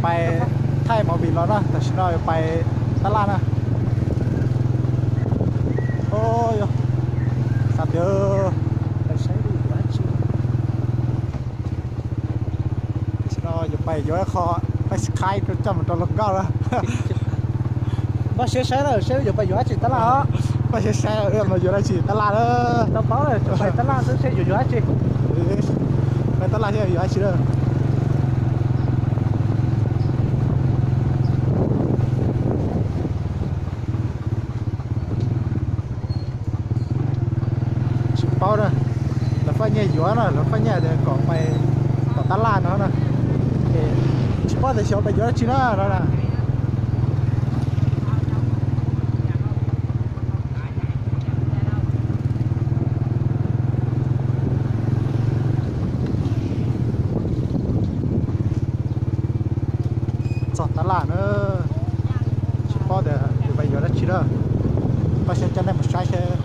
Pais thaij movie los na, tam sim no yuav pais tab laj na. Xav tias tam sim no yuav pais yuav ib qho pais Skype rau coj mus rau hluas nkauj na. Npaj siab saib na, saib yuav pais yuav dab tsi tab laj os. Npaj siab saib mas yuav dab tsi tab laj na. Tau paub lawm, pais tab laj xwb seb yuav yuav dab tsi. Pais tab laj seb yuav dab tsi na. Tsis paub na, lawv faj nyiaj yuav na, lawv faj nyiaj tias kom pais tom tab laj no na. Tsis paub tias xyov pais yuav dab tsi na no na. Txog tab laj na, tsis paub tias yuav pais yuav dab tsi na. Pab xyov coj nej mus saib seb,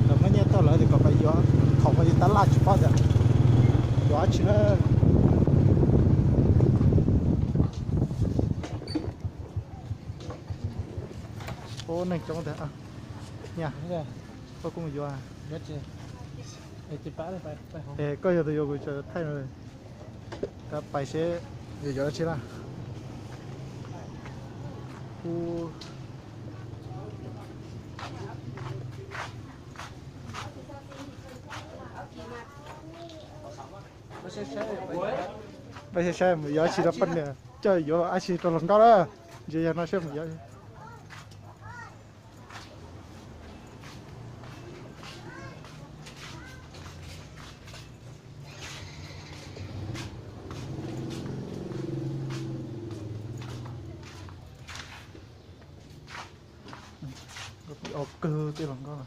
lawv muab nyiaj tuaj lawv tias kom pais yuav, thaum pais tab laj tsis paub tias yuav dab tsi na. Ub, neeg coob tiag. Koj kuj mus yuav. Es koj yog tus yuav, kuv tseem thaij no. Pais seb yuav yuav dab tsi na. Pais saib saib mus yuav dab tsi rau poj niam, coj yuav dab tsi rau hluas nkauj na. Ntsia yog no seb mus yuav. Au kawg tej hluas nkauj no.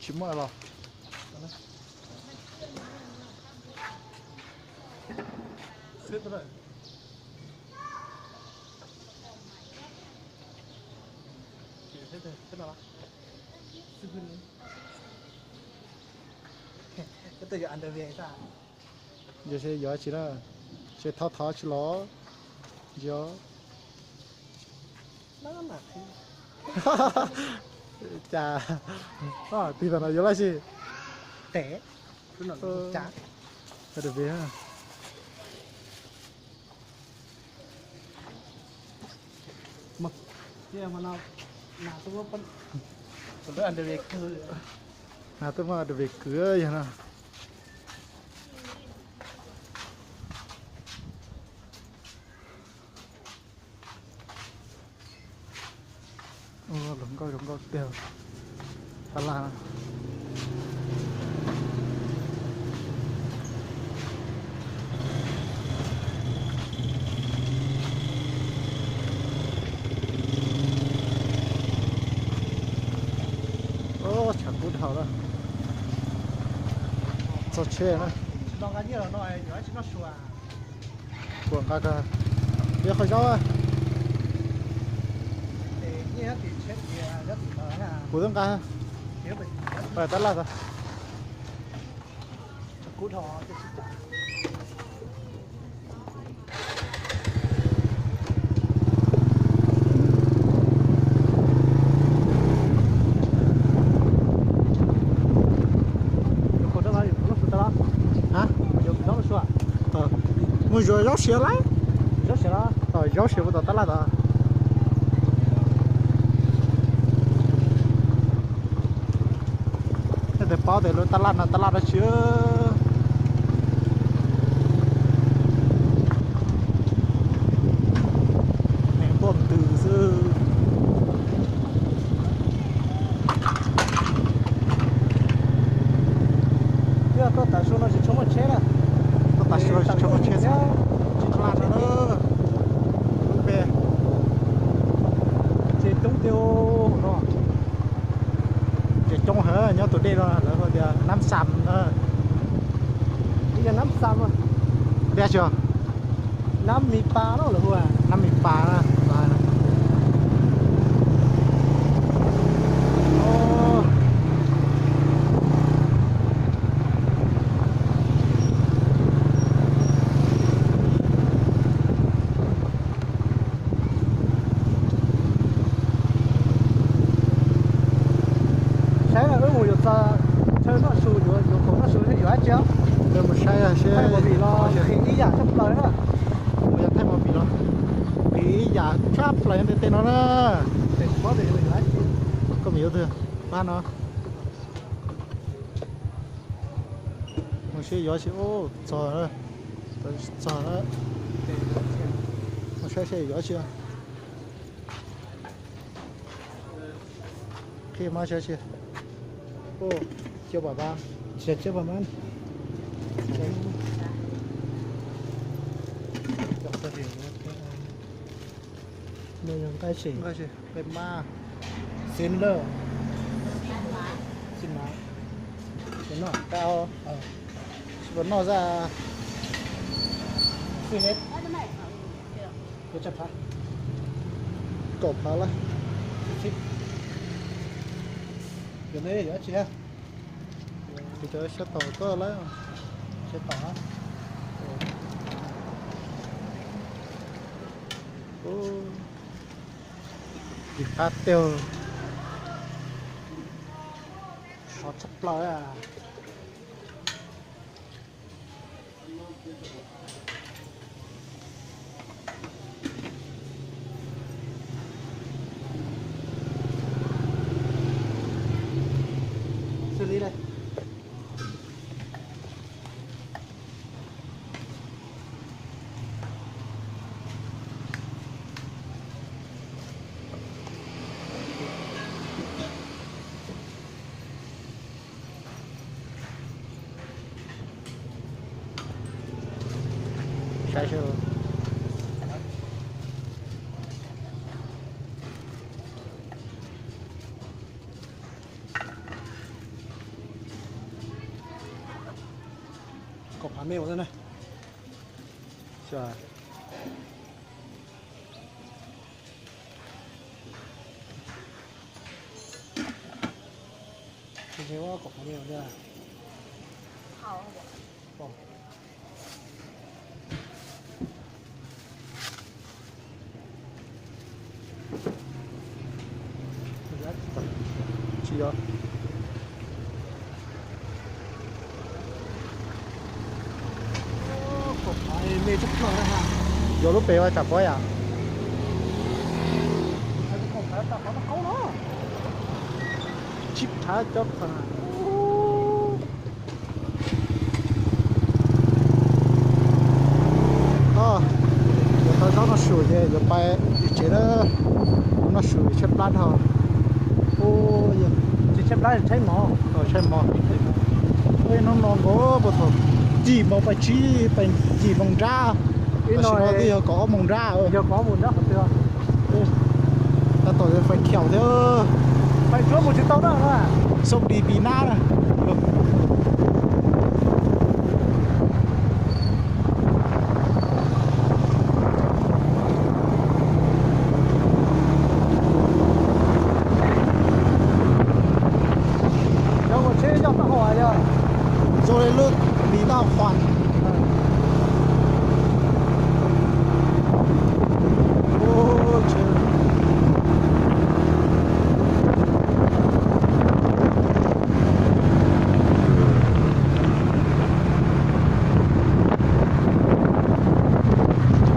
Tsis muaj los. Yog seb yuav dab tsi na, seb thov thov tsis los. Yog cas, tig tam no yuav dab tsi? Tes, tes. Nas tuaj muab dab tsi kwv yog no. Ua, hluas nkauj zoo nkauj tiag. Tab laj. Tshav kub dhau lawm. Txog tsheb na. Kuv nqa, ib qho zaub. Kuv twb nqa. Tab laj tod. Mus zuas zaub siav lawm. Zaub siav mus tom tab laj tod. Tej tes paub tias lub tab laj no tab laj dab tsi. Neeg tuaj ntws xwb. Yog tuaj tav su no tsis tshua muaj tsheb na. Tuaj tav su no tsis tshua muaj tsheb xwb. Tab laj no lub npe. Tsev coob tiag no. Tsev coob heev nyob tus dej no lawv hu tias Nab Xam na. Nab Xam, dej tsi, Nab Mis Pas no lawv hu. Nab Mis Pas na. Tuaj tav su no tsis tshua muaj tsheb xwb. Mus yuav txog chaw noj su, yuav yuav kaum noj su thiab yuav dab tsi? Mus saib seb mus vim los qhis ib yam tshaj plaws na. Mus yog thaij mus vim los qhis ib yam tshaj plaws ntiaj teb no na. Koj mus yuav twg pab no. Mus seb yuav tsis, txog, txog, mus saib seb yuav tsis. Qhib mas saib seb. Ua, chiêu bảo ban. Chiêu bảo ban. Nqaij xim, nqaij xim, nqaij mas, xin lawm. Xin mas. Noj tau. Tsis pom noj xwb. Xwb he. Kaum phav lawm. Yuav neb yuav dab tsi? Kuv cov sab tom koj lawm. Sab tom. Ib qab tiag. Sov tshaj plaws. Xws li đây. Saib seb. Kaum phav me ua na. Tsis yog. Yog lub pem ua tsam pov yam. Tsis thav cov qhov. Yuav tau zaub noj su ces yuav pais tsev na. Noj su tshaib plab dhau. Tsis tshaib plab, tshaib mov. Tshaib mov. Hnub no nkaus puag thaum yim moos pais tsib, pais yim moos nrab. Tam sim no twb yog kaum ob moos nrab. Yog kaum ob moos nrab qhov twg? Tab tom fais khiaum thiab. Fais tsuav mus tsis tau na. Xoo di pis nab na. Cov ua tsheb coj taub hau yog zoo li lub lis tau qhuas.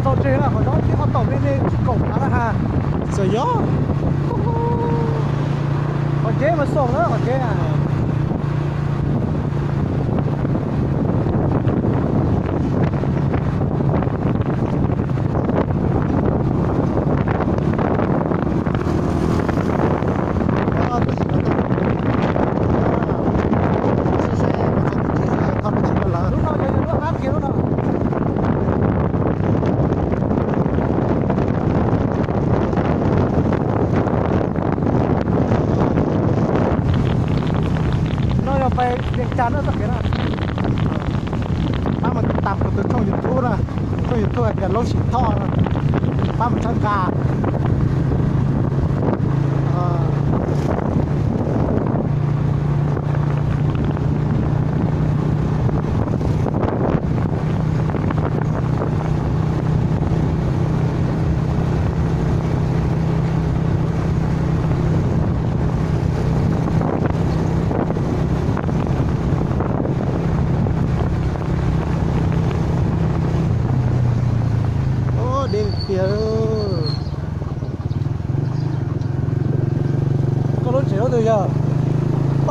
Txaus tseg na, qhov zoov tib qhov taum me me tsis kaum phav na ha. Txawm yog qhov ceb mas xoom na qhov ceb na. Lub no yog lub qab kiag lub no. No yog pais Vias Cas na txoj kev na. Pab mus tiv tam kuv tus tshooj YouTube na, tshooj YouTube hais tias Laub Sim Thoj, pab mus txhawb nqa.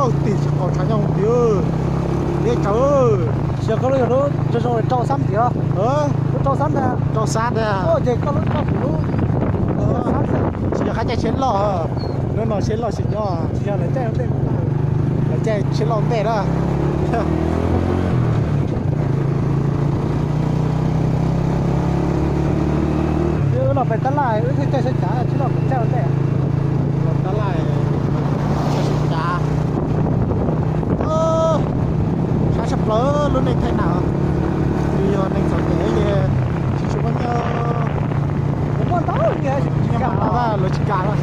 Tim tsis qaus tshav nyob tiag, deb tsawv. Xyov koj lub yog lub zoo zoo rau xab tiag. Lub rau xab ntag. Rau xab ntag. Ces koj lub rau kuv lub. Tsis yog qab caij tsheb loj, hnub no tsheb loj tsis nyob. Tsis yog lawv caij lub ntej, lawv caij tsheb loj ntej na. Wb los pem tab laj wb thiaj caij sab cav tsheb loj pem caij ua ntej. Los tab laj caij sab cav. Sab tshaj plaws lub neej thaij nam, yog neeg txom nyem ces tsis tshua muaj nyiaj. Kuv muaj ntau nyiaj tsis kam los, lawv tsis kam los.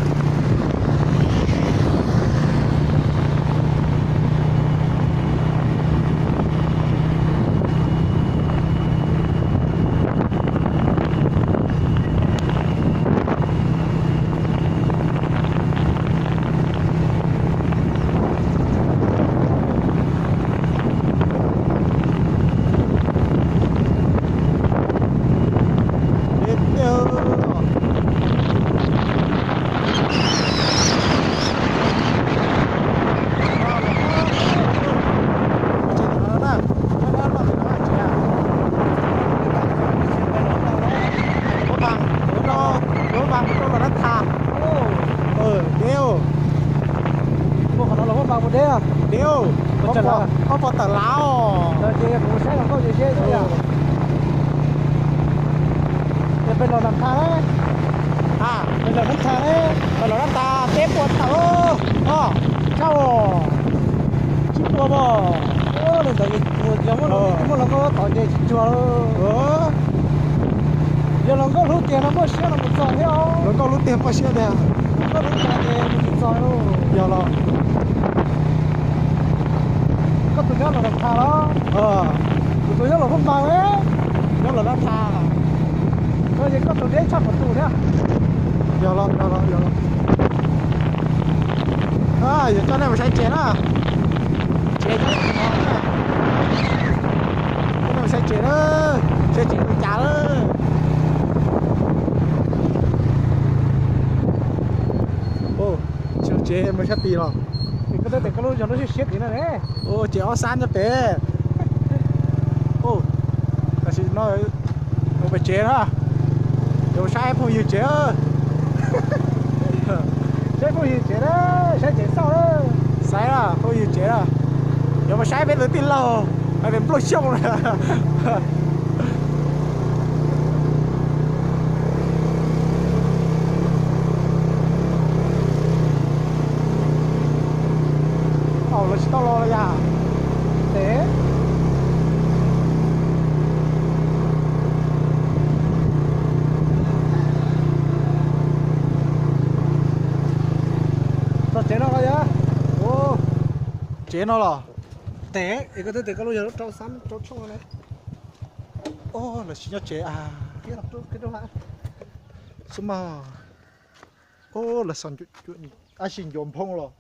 Deb, deb, koj puas tawm lav os? Peb los nram tha, peb los nram tha, peb los nram tha, peb puas tawm os? Tshaj os, tsib puas mas. Ntawd yog muaj hluas nkauj tod ces tsis tsuag. Yog hluas nkauj hlub tiag no muaj siab no mus txog thiab. Hluas nkauj hlub tiag muaj siab tiag. Hluas nkauj hlub tiag ces mus tsis txog. Yog los. Koj tus nyob los nram tha los? Kuv tus nyob los Hoob Npas. Nyob los nram tha. Koj tus deb tshaj kuv tus thiab. Yog los, yog los, yog los. Yuav coj nej mus saib tsev na. Tsev, coj nej mus saib tsev na. Saib tsev ua cas na. Tsev mus sab tid los. Koj tej koj lub yog lub siab siab tid na ne. Tsev ob xab nyob pem. Tam sim no mus pem tsev na. Yuav saib phooj ywg tsev. Saib phooj ywg tsev na, saib tsev xauj na. Saib phooj ywg tsev na. Yuav mus saib peb tus tij laug hais tias Nplooj Xyooj na. Au, lawv tsis tau los los yog. Tes. Txog tsev no los yog? Tsev no los? Tes, es koj twb tias koj lub yog lub rau xab rau tshooj no ne. Lawv tsis nyob tsev a. Xub mas. Lawv xav ab sis ncuav nphoo los.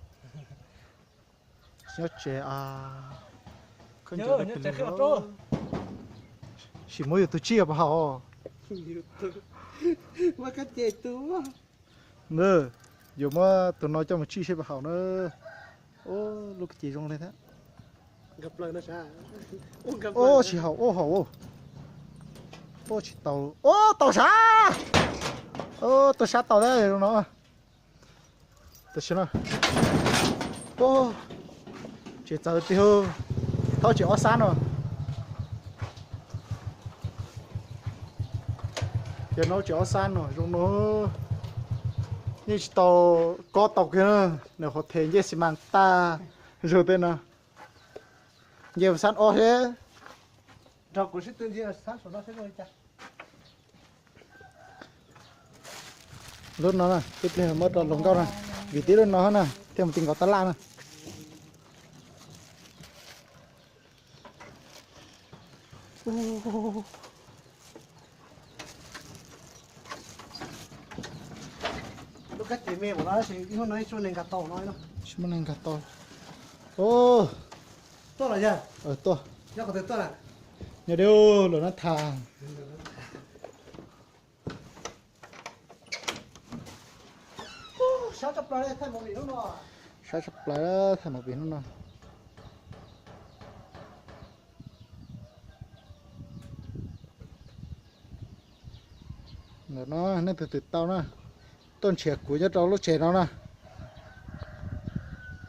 Tsis nyob tsev a. Sim muab yus tus tsib puas haum? Yuav muab tus no coj mus tsib seb puas haum na. Lub kab ces zoo li thiab. Ub, tsis haum, ub, haum. Ub, tsis tau. Ub, tau sab. Ub, tau sab tau thiab no. Tam sim no, tsev txawv tiag, thaub tsev ob xab no. Ces no tsev ob xab no zoo no, yeej tsis tau, kob tau kiag na, nws qhuav them ncej xi mas tag zog tej no. Nce xab ob thiab. Nrog kuv sib tw nce xab saum no seb zoo li cas. Lub no na, tib pliag muab rau hluas nkauj na, vim tib lub no na thiaj mus ti nkaus tab laj na. Lub kab ces me ua no, ib hnub no ib tsuj neeg nkag tau no. Tsis muaj neeg nkag tau. Tuaj los yog? Tuaj. Nyob qhov twg tuaj na? Nyob deb lawm na tha. Sab tshaj plaws li thaij movie hnub no. Saib tshaj plaws thaij mus pem hnub no. Ntawm no nej twg twg tau na, tuaj nrhiav kuv nyob rau lub tsev no na.